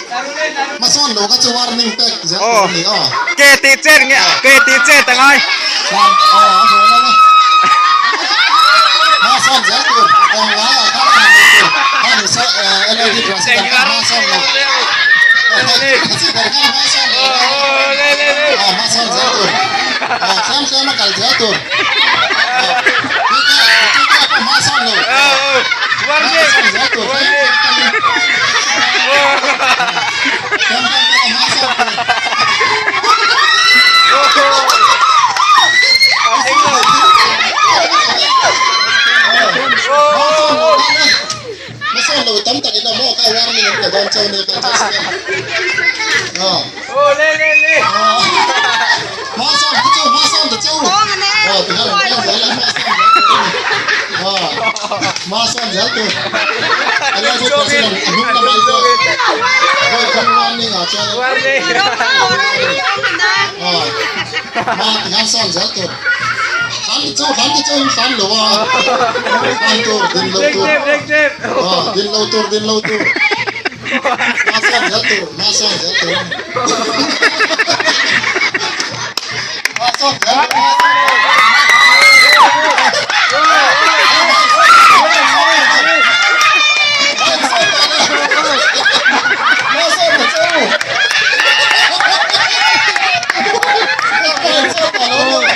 Hmasawn lo kha chu warning pek zel tur a ni aw. Ke tih chet nge ke tih chet a ngai. Hman aw a haw lo a. Hmasawn zel tur awm ngai ah khan a han nei tur. Kha ni saw LAD president khan hmasawn lo. President khan hmasawn lo. Aw hmasawn zel tur. Aw tlem tlem a kal zel tur. Aw PK pawh hmasawn lo. Hmasawn zel tur tlem tlem kalin. Tlem tlem kala hmasawn tur. Hmasawn lo tam tak in awm aw kha warning an pe dawn chauh nia kha president. Hmasawn te chu hmasawn te chu aw ti khan an kal zel a hmasawn zel tur a ni aw hmasawn zel tur enge chu president a hnung lamah i pawh vawi thum warning ah chuan aw hma ti khan sawn zel tur hlan te chu hlan te chu in hlan lo a hlan tur din lo tur aw din lo tur din lo tur. Hmasawn zel tur, hmasawn zel tur a ni. Hmasawn zel tur, hmasawn zel tur. Hmasawn ta che u. Hmasawn ta lo ni.